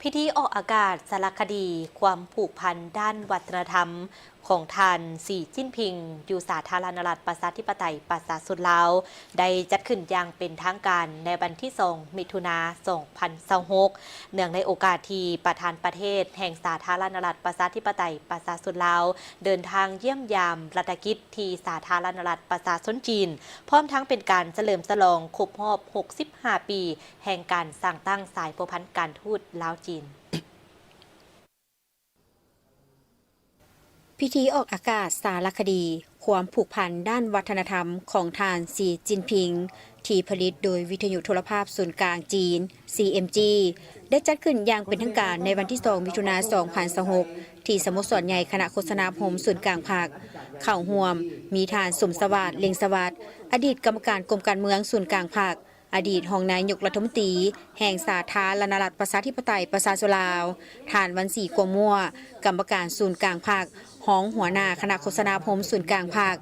ພິທີອອກອາກາດສາລະຄະດີຄວາມຜູກພັນດ້ານວັດທະນະທຳຂອງທ່ານ ສີ ຈິ້ນຜິງ ຢູ່ສາທາລະນະລັດ ປະຊາທິປະໄຕ ປະຊາຊົນລາວ ໄດ້ຈັດຂຶ້ນຢ່າງເປັນທາງການໃນວັນທີສອງ ມິຖຸນາ ສອງພັນຊາວຫົກ ເນື່ອງໃນໂອກາດທີ່ປະທານປະເທດແຫ່ງສາທາລະນະລັດ ປະຊາທິປະໄຕ ປະຊາຊົນລາວ ເດີນທາງຢ້ຽມຢາມລັດຖະກິດທີ່ສາທາລະນະລັດ ປະຊາຊົນຈີນ, ພ້ອມທັງເປັນການສະເຫຼີມສະຫຼອງຄົບຮອບ ຫົກສິບຫ້າ ປີ ແຫ່ງການສ້າງຕັ້ງສາຍພົວພັນການທູດລາວ-ຈີນ. ພິທີອອກອາກາດສາລະຄະດີຄວາມຜູກພັນດ້ານວັດທະນະທຳຂອງທ່ານ ສີ ຈິ້ນຜິງ ທີ່ຜະລິດໂດຍວິທະຍຸໂທລະພາບສູນກາງຈີນ ຊີເອັມຈີ ໄດ້ຈັດຂຶ້ນຢ່າງເປັນທາງການໃນວັນທີສອງ ມິຖຸນາ ສອງພັນຊາວຫົກ ທີ່ສະໂມສອນໃຫຍ່ຄະນະໂຄສະນາອົບຮົມສູນກາງພັກ. ເຂົ້າຮ່ວມມີທ່ານ ສົມສະຫວາດ ເລັງສະຫວັດ ອະດີດກຳມະການກົມການເມືອງສູນກາງພັກ, ອະດີດຮອງນາຍົກລັດຖະມົນຕີແຫ່ງສາທາລະນະລັດ ປະຊາທິປະໄຕ ປະຊາຊົນລາວ, ທ່ານ ວັນສີ ກົວມົວ ກຳມະການສູນກາງພັກ, ຮອງຫົວໜ້າຄະນະໂຄສະນາອົບຮົມສູນກາງພັກ,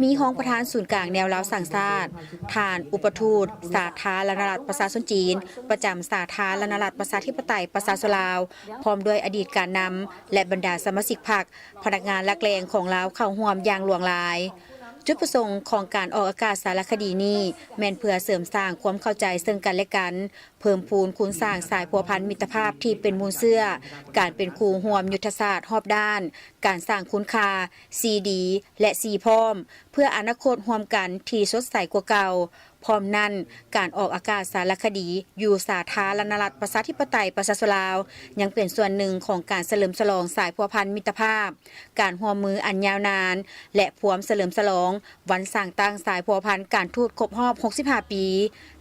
ມີຮອງປະທານສູນກາງແນວລາວສ້າງຊາດ, ທ່ານ ອຸປະທູດ ສາທາລະນະລັດ ປະຊາຊົນຈີນ ປະຈຳສາທາລະນະລັດ ປະຊາທິປະໄຕ ປະຊາຊົນລາວ, ພ້ອມດ້ວຍອະດີດການນຳ ແລະ ບັນດາສະມາຊິກພັກ, ພະນັກງານຫຼັກແຫຼ່ງຂອງລາວເຂົ້າຮ່ວມຢ່າງຫຼວງຫຼາຍ. ຈຸດປະສົງຂອງການອອກອາກາດສາລະຄະດີນີ້ ແມ່ນເພື່ອເສີມສ້າງຄວາມເຂົ້າໃຈເຊິ່ງກັນແລະກັນ, ເພີ່ມພູນຄູນສ້າງສາຍພົວພັນມິດຕະພາບທີ່ເປັນມູນເຊື້ອ, ການເປັນຄູ່ຮ່ວມຍຸດທະສາດຮອບດ້ານ, ການສ້າງຄຸນຄ່າ ສີ່ດີ ແລະ ສີ່ພ້ອມ ເພື່ອອະນາຄົດຮ່ວມກັນທີ່ສົດໃສກວ່າເກົ່າ. ພ້ອມນັ້ນ, ການອອກອາກາດສາລະຄະດີຢູ່ສາທາລະນະລັດ ປະຊາທິປະໄຕ ປະຊາຊົນລາວ ຍັງເປັນສ່ວນໜຶ່ງຂອງການສະເຫຼີມສະຫຼອງສາຍພົວພັນມິດຕະພາບ, ການຮ່ວມມືອັນຍາວນານ ແລະ ພວມສະເຫຼີມສະຫຼອງວັນສ້າງຕັ້ງສາຍພົວພັນການທູດຄົບຮອບ ຫົກສິບຫ້າ ປີ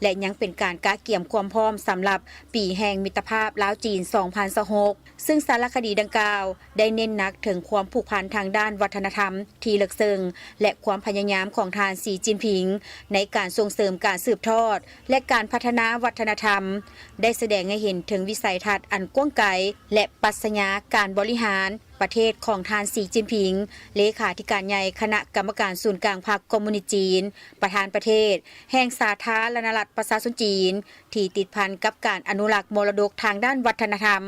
ແລະ ຍັງເປັນການກະກຽມຄວາມພ້ອມສຳລັບປີແຫ່ງມິດຕະພາບລາວ-ຈີນ ສອງພັນຊາວຫົກ ຊຶ່ງສາລະຄະດີດັ່ງກ່າວໄດ້ເນັ້ນໜັກເຖິງຄວາມຜູກພັນທາງດ້ານວັດທະນະທຳທີ່ເລິກເຊິ່ງ ແລະ ຄວາມພະຍາຍາມຂອງທ່ານ ສີ ຈິ້ນຜິງ ໃນການສົ່ງເສີມການສືບທອດ ແລະ ການພັດທະນາວັດທະນະທຳ, ໄດ້ສະແດງໃຫ້ເຫັນເຖິງວິໄສທັດອັນກວ້າງໄກ ແລະ ປັດຊະຍາການບໍລິຫານປະເທດຂອງທ່ານ ສີ ຈິ້ນຜິງ ເລຂາທິການໃຫຍ່ຄະນະກຳມະການສູນກາງພັກຄອມມູນິດຈີນ, ປະທານປະເທດແຫ່ງສາທາລະນະລັດປະຊາຊົນຈີນ ທີ່ຕິດພັນກັບການອະນຸລັກມໍລະດົກທາງດ້ານວັດທະນະທຳ,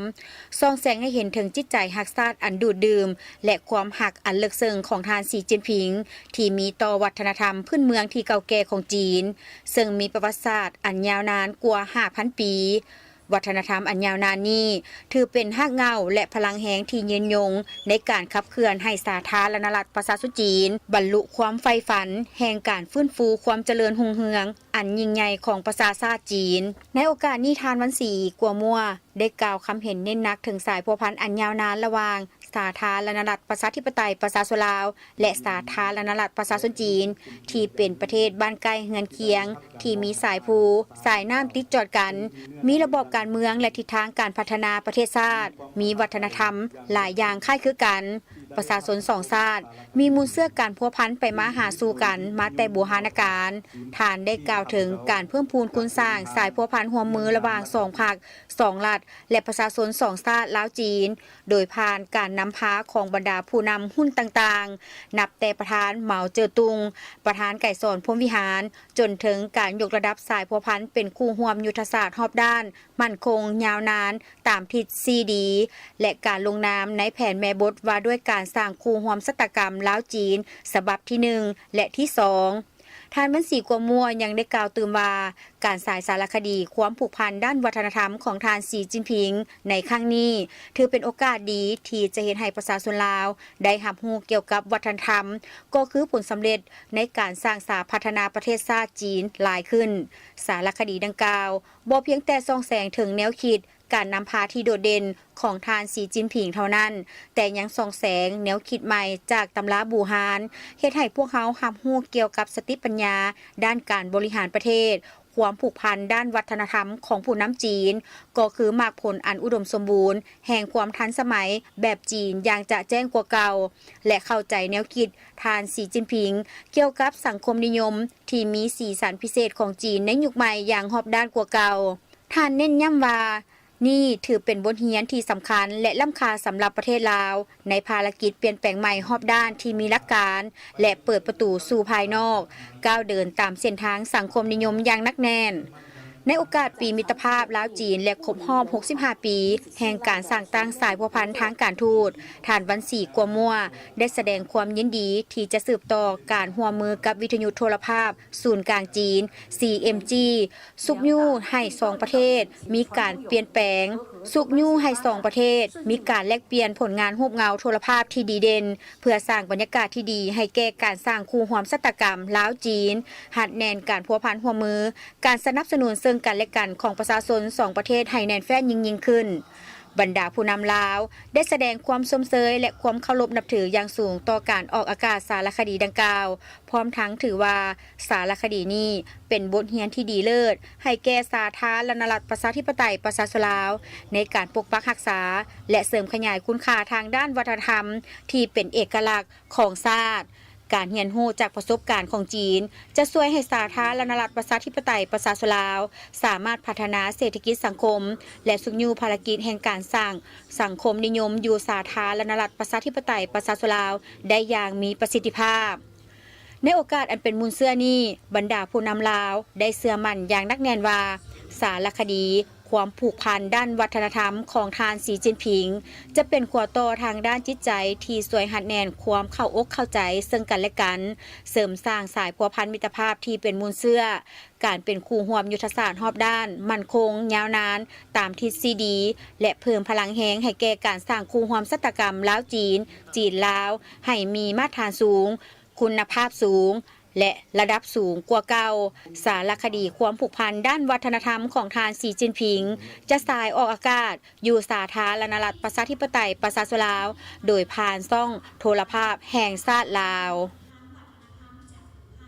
ສ່ອງແສງໃຫ້ເຫັນເຖິງຈິດໃຈຮັກຊາດອັນດູດດື່ມ ແລະ ຄວາມຮັກອັນເລິກເຊິ່ງຂອງທ່ານ ສີ ຈິ້ນຜິງ ທີ່ມີຕໍ່ວັດທະນະທຳພື້ນເມືອງທີ່ເກົ່າແກ່ຂອງຈີນ, ເຊິ່ງມີປະຫວັດສາດອັນຍາວນານກວ່າຫ້າພັນປີ. ວັດທະນະທຳອັນຍາວນານນີ້ ຖືເປັນຮາກເຫງົ້າ ແລະ ພະລັງແຮງທີ່ຍືນຍົງໃນການຂັບເຄື່ອນໃຫ້ສາທາລະນະລັດປະຊາຊົນຈີນ ບັນລຸຄວາມໃຝ່ຝັນແຫ່ງການຟື້ນຟູຄວາມຈະເລີນຮຸ່ງເຮືອງອັນຍິ່ງໃຫຍ່ຂອງປະຊາຊາດຈີນ. ໃນໂອກາດນີ້, ທ່ານ ວັນສີ ກົວມົວ ໄດ້ກ່າວຄຳເຫັນເນັ້ນໜັກເຖິງສາຍພົວພັນອັນຍາວນານລະຫວ່າງ ສາທາລະນະລັດປະຊາທິປະໄຕປະຊາຊົນລາວ ແລະ ສາທາລະນະລັດປະຊາຊົນຈີນ ທີ່ເປັນປະເທດບ້ານໃກ້ເຮືອນຄຽງ ທີ່ມີສາຍພູ, ສາຍນ້ຳຕິດຈອດກັນ, ມີລະບອບການເມືອງ ແລະ ທິດທາງການພັດທະນາປະເທດຊາດ, ມີວັດທະນະທຳຫຼາຍຢ່າງຄ້າຍຄືກັນ. ປະຊາຊົນສອງຊາດມີມູນເຊື້ອການພົວພັນໄປມາຫາສູ່ກັນມາແຕ່ບູຮານະການ. ທ່ານໄດ້ກ່າວເຖິງການເພີ່ມພູນຄູນສ້າງສາຍພົວພັນຮ່ວມມືລະຫວ່າງສອງພັກ, ສອງລັດ ແລະ ປະຊາຊົນສອງຊາດລາວ-ຈີນ ໂດຍຜ່ານການນຳພາຂອງບັນດາຜູ້ນຳຮຸ່ນຕ່າງໆ, ນັບແຕ່ປະທານ ເໝົາ ເຈີຕຸງ, ປະທານ ໄກສອນ ພົມວິຫານ, ຈົນເຖິງການຍົກລະດັບສາຍພົວພັນເປັນຄູ່ຮ່ວມຍຸດທະສາດຮອບດ້ານ, ໝັ້ນຄົງ, ຍາວນານ, ຕາມທິດສີ່ດີ ແລະ ການລົງນາມໃນແຜນແມ່ບົດວ່າດ້ວຍການສ້າງຄູ່ຮ່ວມຊະຕາກຳລາວ-ຈີນ ສະບັບທີໜຶ່ງ ແລະ ທີສອງ. ທ່ານ ວັນສີ ກົວມົວ ຍັງໄດ້ກ່າວຕື່ມວ່າ ການສາຍສາລະຄະດີຄວາມຜູກພັນດ້ານວັດທະນະທຳຂອງທ່ານ ສີ ຈິ້ນຜິງ ໃນຄັ້ງນີ້ ຖືເປັນໂອກາດດີທີ່ຈະເຮັດໃຫ້ປະຊາຊົນລາວໄດ້ຮັບຮູ້ກ່ຽວກັບວັດທະນະທຳ, ກໍຄືຜົນສຳເລັດໃນການສ້າງສາພັດທະນາປະເທດຊາດຈີນຫຼາຍຂຶ້ນ. ສາລະຄະດີດັ່ງກ່າວ ບໍ່ພຽງແຕ່ສ່ອງແສງເຖິງແນວຄິດ, ການນຳພາທີ່ໂດດເດັ່ນຂອງທ່ານ ສີ ຈິ້ນຜິງ ເທົ່ານັ້ນ, ແຕ່ຍັງສ່ອງແສງແນວຄິດໃໝ່ຈາກຕຳລາບູຮານ, ເຮັດໃຫ້ພວກເຮົາຮັບຮູ້ກ່ຽວກັບສະຕິປັນຍາດ້ານການບໍລິຫານປະເທດ, ຄວາມຜູກພັນດ້ານວັດທະນະທຳຂອງຜູ້ນຳຈີນ, ກໍຄືໝາກຜົນອັນອຸດົມສົມບູນແຫ່ງຄວາມທັນສະໄໝແບບຈີນຢ່າງຈະແຈ້ງກວ່າເກົ່າ, ແລະ ເຂົ້າໃຈແນວຄິດທ່ານ ສີ ຈິ້ນຜິງ ກ່ຽວກັບສັງຄົມນິຍົມທີ່ມີສີສັນພິເສດຂອງຈີນໃນຍຸກໃໝ່ຢ່າງຮອບດ້ານກວ່າເກົ່າ. ທ່ານເນັ້ນຢ້ຳວ່າ ນີ້ຖືເປັນບົດຮຽນທີ່ສຳຄັນ ແລະ ລ້ຳຄ່າສຳລັບປະເທດລາວ ໃນພາລະກິດປ່ຽນແປງໃໝ່ຮອບດ້ານທີ່ມີຫຼັກການ ແລະ ເປີດປະຕູສູ່ພາຍນອກ, ກ້າວເດີນຕາມເສັ້ນທາງສັງຄົມນິຍົມຢ່າງໜັກແໜ້ນ. ໃນໂອກາດປີມິດຕະພາບລາວ-ຈີນ ແລະ ຄົບຮອບ ຫົກສິບຫ້າ ປີ ແຫ່ງການສ້າງຕັ້ງສາຍພົວພັນທາງການທູດ, ທ່ານ ວັນສີ ກົວມົວ ໄດ້ສະແດງຄວາມຍິນດີທີ່ຈະສືບຕໍ່ການຮ່ວມມືກັບວິທະຍຸໂທລະພາບສູນກາງຈີນ CMG ຊຸກຍູ້ໃຫ້ສອງປະເທດມີການປ່ຽນແປງ, ຊຸກຍູ້ໃຫ້ສອງປະເທດມີການແລກປ່ຽນຜົນງານຮູບເງົາໂທລະພາບທີ່ດີເດັ່ນ ເພື່ອສ້າງບັນຍາກາດທີ່ດີໃຫ້ແກ່ການສ້າງຄູ່ຮ່ວມຊະຕາກຳລາວ-ຈີນ, ຮັດແໜ້ນການພົວພັນຮ່ວມມື, ການສະໜັບສະໜູນເຊິ່ງກັນແລະກັນຂອງປະຊາຊົນສອງປະເທດໃຫ້ແໜ້ນແຟ້ນຍິ່ງໆຂຶ້ນ. ບັນດາຜູ້ນຳລາວໄດ້ສະແດງຄວາມຊົມເຊີຍ ແລະ ຄວາມເຄົາລົບນັບຖືຢ່າງສູງຕໍ່ການອອກອາກາດສາລະຄະດີດັ່ງກ່າວ, ພ້ອມທັງຖືວ່າສາລະຄະດີນີ້ເປັນບົດຮຽນທີ່ດີເລີດໃຫ້ແກ່ສາທາລະນະລັດປະຊາທິປະໄຕປະຊາຊົນລາວ ໃນການປົກປັກຮັກສາ ແລະ ເສີມຂະຫຍາຍຄຸນຄ່າທາງດ້ານວັດທະນະທຳທີ່ເປັນເອກະລັກຂອງຊາດ. ການຮຽນຮູ້ຈາກປະສົບການຂອງຈີນ ຈະຊ່ວຍໃຫ້ສາທາລະນະລັດປະຊາທິປະໄຕປະຊາຊົນລາວ ສາມາດພັດທະນາເສດຖະກິດສັງຄົມ ແລະ ຊຸກຍູ້ພາລະກິດແຫ່ງການສ້າງສັງຄົມນິຍົມຢູ່ສາທາລະນະລັດປະຊາທິປະໄຕປະຊາຊົນລາວໄດ້ຢ່າງມີປະສິດທິພາບ. ໃນໂອກາດອັນເປັນມູນເຊື້ອນີ້, ບັນດາຜູ້ນຳລາວໄດ້ເຊື່ອໝັ້ນຢ່າງໜັກແໜ້ນວ່າ ສາລະຄະດີຄວາມຜູກພັນດ້ານວັດທະນະທຳຂອງທ່ານ ສີ ຈິ້ນຜິງ ຈະເປັນຂົວຕໍ່ທາງດ້ານຈິດໃຈທີ່ຊ່ວຍຮັດແໜ້ນຄວາມເຂົ້າອົກເຂົ້າໃຈເຊິ່ງກັນແລະກັນ, ເສີມສ້າງສາຍພົວພັນມິດຕະພາບທີ່ເປັນມູນເຊື້ອ, ການເປັນຄູ່ຮ່ວມຍຸດທະສາດຮອບດ້ານ, ໝັ້ນຄົງ, ຍາວນານ, ຕາມທິດຊີດີ ແລະ ເພີ່ມພະລັງແຮງໃຫ້ແກ່ການສ້າງຄູ່ຮ່ວມຊະຕາກຳລາວ-ຈີນ, ຈີນ-ລາວ ໃຫ້ມີມາດຖານສູງ, ຄຸນນະພາບສູງ ແລະ ລະດັບສູງກວ່າເກົ່າ. ສາລະຄະດີຄວາມຜູກພັນດ້ານວັດທະນະທຳຂອງທ່ານ ສີ ຈິ້ນຜິງ ຈະສາຍອອກອາກາດຢູ່ສາທາລະນະລັດປະຊາທິປະໄຕປະຊາຊົນລາວ ໂດຍຜ່ານຊ່ອງໂທລະພາບແຫ່ງຊາດລາວ.